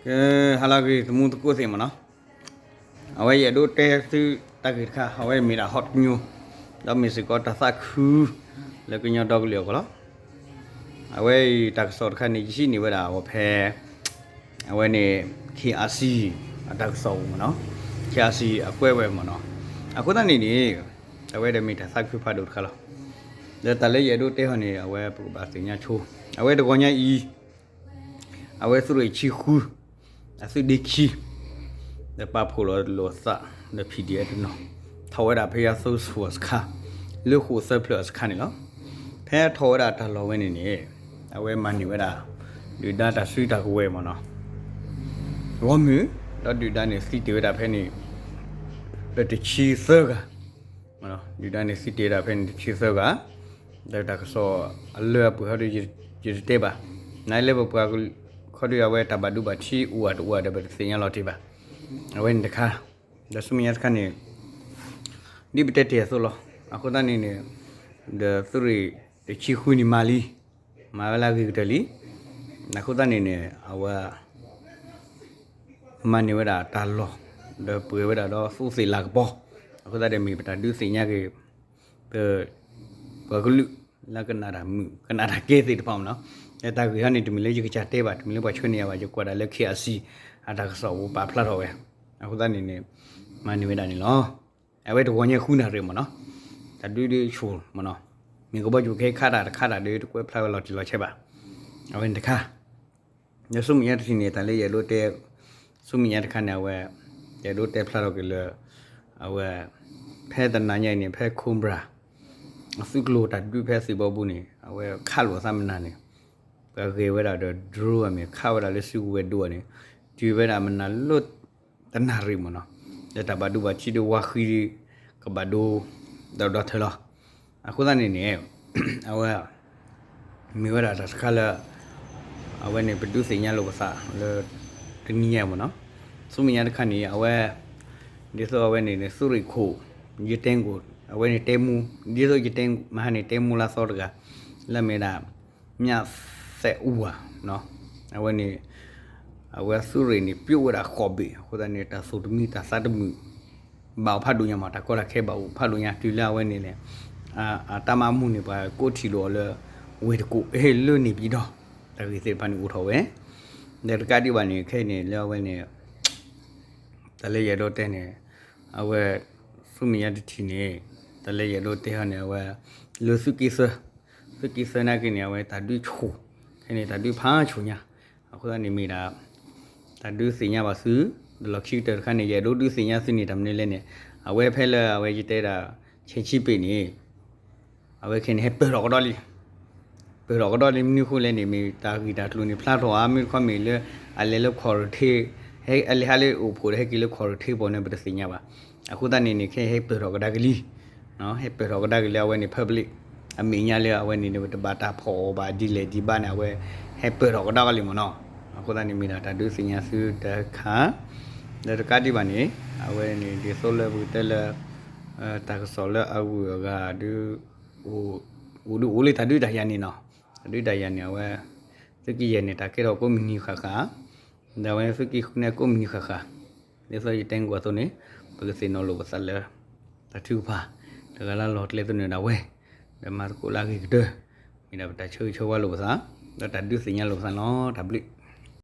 ကဲ, ဟါလၢအဂ့ၤ သမူသကိးသ့ၣ်မ့ၢ်နီၤ, အဝဲယအဲၣ်ဒိးတဲသုတၢ်ဂ့ၢ်တခါ, အဝဲမ့ၢ်ဒၣ် hot news, ဒီးမ့ၢ်စ့ၢ်ကီးတၢ်သးခု လၢကညီဒီကလုာ်အဂီၢ်လီၤ. အဝဲအံၤတၢ်ကစီၣ်တခါန့ၣ် ယဟံးန့ၢ်ဝဲဒၣ်အီၤဖဲ အဝဲန့ၣ် KIC အတၢ်ကစီၣ်ပူၤမ့ၢ်နီၤ, KIC အကွဲးဝဲမ့ၢ်နီၤ. အဃိသတးန့ၣ်န့ၣ် အဝဲဒီးမ့ၢ်တၢ်သးခုဖးဒိၣ်တခါလီၤ. ဒီးတၢ်လၢယအဲၣ်ဒိးတဲဟီန့ၣ် အဝဲပကဘၣ်သ့ၣ်ညါဆိ, အဝဲတဂီၤညါအံၤ အဝဲသုးရ့ၣ်ဆံဃု အသုးဒ့ခံ ဒီးပာ်ဖှိၣ်လီၤလိာ်သး ဒီး PDF တနီၤ ထီၣ်ဝဲဒၣ်ဖဲယါသိဆူၣ်အစခါ, လၢဃိာ်သၢဖျၢၣ်အစခါန့ၣ်လီၤ. ဖဲထီၣ်ဝဲဒၣ်တၢ်လီၢ်ဝဲန့ၣ်န့ၣ် အဝဲမၤန့ၢ်ဝဲဒၣ် ဒုၣ်ဒါတၢ်စုတၢ်ကဝဲၤမ့ၢ်နီၤ, ဂီၢ်မုၢ်, ဒီးဒုၣ်ဒါန့ၣ်သံတ့ၢ်ဝဲဒၣ်ဖဲန့ၣ် တဆံသၢဂၤ ဒုၣ်ဒါန့ၣ်သံတ့ၢ်ဝဲဒၣ်ဖဲန့ၣ်တဆံသၢဂၤ, ဒီးတၢ်ကစီၣ်အလၢအပှဲၤဟီဒီး ယတတဲဘၣ်, နလၢပပှၤခီဒီးအဝဲတၢ်ဘၣ်ဒိဘၣ်ထံးအိၣ်ဝဲတအိၣ်ဝဲဒီးပတသ့ၣ်ညါလီၤတံၢ်ဘၣ်. အဝဲန့ၣ်တခါ, ဒီးဆူမဲာ်ညါတခါန့ၣ် ဒ်ပတဲတ့ၢ်အသိးလီၤ. အဃိသတးန့ၣ်န့ၣ် ဒီးသုးရ့ၣ်တဆံဃုန့ၣ်မၤလံ, မၤဝဲလၢအဂ့ၤကတၢၢ်လံ. အဃိသတးန့ၣ်န့ၣ် အဝဲ မၤန့ၢ်ဝဲဒၣ်တၢ်လီၢ်, ဒီးပှဲၤဝဲဒၣ်ဒီးသူးသ့ၣ်လၤကပီၤ, အဃိသတးဒီးမ့ၢ်ပတၢ်ဒုးသ့ၣ်ညါက့ၤ ပပှၤကလုာ် လၢကနၣ်တၢ်မုာ် ကနၣ်တၢ်ကဲသ့ၣ်တဖၣ်မ့ၢ်နီၤ. တၢ်ဂ့ၢ်ဟီန့ၣ် တမ့ၢ်လၢယကစၢ်တဲဘၣ်, တမ့ၢ်လၢပှၤဆှၢန့ၢ်ယၤဘၣ်, ယကွၢ်ဒၣ်လၢ KIC အတၢ်ကစီၣ်ပူၤပာ်ဖျါထီၣ်ဝဲ. အဃိသတးန့ၣ်န့ၣ် မၤန့ၢ်ဝဲဒၣ်န့ၣ်လီၤ. အဝဲတဂီၤညါဃုနၣ်ရံၣ်မ့ၢ်နီၤ, တၢ်ဒုးဒုးဆူၣ်မ့ၢ်နီၤ, မ့ၢ်ကဘီယူၤကဟဲခးတၢ်တခးတၢ်ဒီး တကွဲးဖျါဝဲလီၤတံၢ်လီၤဆဲးဘၣ်. အဝဲန့ၣ်တခါ ဒီးဆူမဲာ်ညါတထံၣ်န့ၣ် တၢ်လၢယအဲၣ်ဒိးတဲ, ဆူမဲာ်ညါတခါန့ၣ် အဝဲ ယအဲၣ်ဒိးတဲဖျါထီၣ်က့ၤလၢ အဝဲ ဖဲတနၤညါအံၤန့ၣ် ဖဲ Cobra အသုးကျိၤတၢ်ဒုးဖဲသုးဘီဘိန့ၣ် အဝဲခးလိာ်သးမနုၤန့ၣ် ပှၤဂဲၤဝဲဒၣ်ဒီး drone အမ့ၢ်ခးဝဲဒၣ်လၢစုကဝဲၤဒိၣ်န့ၣ် တုၤဝဲဒၣ်မနုၤလၢတနၣ်ရံၣ်မ့ၢ်နီၤ, ဒီးတၢ်ဘၣ်ဒိဘၣ်ထံးဒီးဝါဃံ ကဘၣ်ဒိ ဒီးဒီထၢလီၤ. အဃိသတးန့ၣ်န့ၣ် အဝဲ မ့ၢ်ဝဲဒၣ်တၢ်တခါလၢ အဝဲန့ၣ် ပဒုးသ့ၣ်ညါလိာ်ပသးလၢ တနံၤညါမ့ၢ်နီၤ. ဆူမဲာ်ညါတခါန့ၣ် အဝဲ ဒ်သိးအဝဲန့ၣ်န့ၣ် သုးရ့ၣ်ခိၣ် ယတဲကိၣ် အဝဲန့ၣ်တဲမူ ဒ်သိးယတဲမဟါန့ၣ် တဲမူလၢသီတဂၤ လၢမ့ၢ်ဒၣ် မြသဲဦး ဧါ, အဝဲန့ၣ် အဝဲသုးရ့ၣ်န့ၣ် ပျိဝဲဒၣ်ဃိးဘ့ၣ် အဃိသတးန့ၣ် တၢ်သူၣ်တမံတၢ်သးတမုာ် ဘၣ်အိၣ်ဖးဒိၣ်ညါမး တၢ်ကီတၢ်ခဲဘၣ်အိၣ်ဖးဒိၣ်ညါ တုၤလၢအဝဲန့ၣ်လဲၣ် အတၢ်မၤမူန့ၣ် ပှၤကိးထံၣ်လိာ်အီၤလၢ ဝ့ၢ်တကူၣ် ဟဲလၢန့ၣ်ပၠံဒီး တၢ်ဂ့ၢ်သ့ၣ်တဖၣ်န့ၣ်အိၣ်ထီၣ်ဝဲ ဒီးတကးဒံးဘၣ်န့ၣ် ခဲအံၤန့ၣ် လၢအဝဲန့ၣ် တၢ်လၢယအဲၣ်ဒိးတဲန့ၣ် အဝဲ ဆူမဲာ်ညါတထံၣ်န့ၣ် တၢ်လၢယအဲၣ်ဒိးတဲဟီန့ၣ် အဝဲ လၢသုးက့သၢ သုးက့သၢနာ်က့န့ၣ် အဝဲတၢ်ဒုးဆူၣ် ခဲန့ၣ် တၢ်ဒုးဖးဆူၣ်ညါ အဃိသတးန့ၣ်မ့ၢ်ဒၣ် တၢ်ဒုးသ့ၣ်ညါဘၣ်သု ဒီးလီၢ်ခံကတၢၢ်တခါန့ၣ် ယအဲၣ်ဒိးဒုးသ့ၣ်ညါသုန့ၣ် တၢ်မနုၤလဲၣ်န့ၣ် အဝဲဖဲလၢအဝဲယတဲဒၣ် ဆဲးဆံပ့ၤန့ၣ် အဝဲခဲန့ၣ် ဟဲပၢၢ်ထီၣ်ကဒီးလံ ပၢၢ်ထီၣ်ကဒီးလံ မနုၤဃိလဲၣ်န့ၣ် မ့ၢ်တၢ်ဂ့ၢ်တၢ်ကျိၤန့ၣ် ဖျါထီၣ်ဧါ မ့ၢ်တခီမ့ၢ်လၢ အလဲၤလၢ quarantine ဟဲ အလဲၤဟးလၢအိၣ်ဖှိၣ်ဒီး ဟဲက့ၤလၢ quarantine ပူၤန့ၣ် ပတသ့ၣ်ညါဘၣ်. အဃိသတးန့ၣ်န့ၣ် ခဲဟဲပၢၢ်ထီၣ်ကဒါက့ၤလံ ဟဲပၢၢ်ထီၣ်ကဒါက့ၤလၢအဝဲန့ၣ် public အမဲာ်ညါလၢအဝဲန့ၣ် တဘၣ်တၢ်ဖီၣ်အီၤဘၣ်ဒ်လဲၣ်ဒ်ဘၣ်န့ၣ် အဝဲဟဲပၢၢ်ထီၣ်ကဒါက့ၤလံမ့ၢ်နီၤ. အဃိသတးန့ၣ်မ့ၢ်ဒၣ်တၢ်ဒုးသ့ၣ်ညါသုတခါ ဒီးတကးဒံးဘၣ်န့ၣ် အဝဲန့ၣ်ဒ်သိးလၢပကတဲလၢ တၢ်ကစီၣ်လၢအဂုၤအဂၤဒုး အိၣ်ဒုးအိၣ်လၢတၢ်ဒုးတၢ်ယၤန့ၣ်နီၤ. တၢ်ဒုးတၢ်ယၤန့ၣ် အဝဲ သုးက့ယဲၢ်န့ၣ် တၢ်ကဲထီၣ်ကိးမုၢ်နံၤဃၣ်ဃၣ် ဒီးအဝဲသုးက့ဃုန့ၣ် ကိးမုၢ်နံၤဃၣ်ဃၣ် ဒ်သိးယတဲကီးအသိးန့ၣ် ပကသ့ၣ်နီၣ်လိာ်ပသးလၢ တၢ်ထုကဖၣ် တဂၤလၢလီၢ်ကျဲသနၢၣ်ဒၣ်ဝဲ ဒီးမၤသကိးလၢအဂ့ၤကတၢၢ် မ့ၢ်ဒၣ်ပတၢ်ဆၢဂ့ၤဆၢဝါလိာ်ပသး ဒီးတၢ်ဒုးသ့ၣ်ညါလိာ်ပသးလီၤ. တၢ်ဘျုး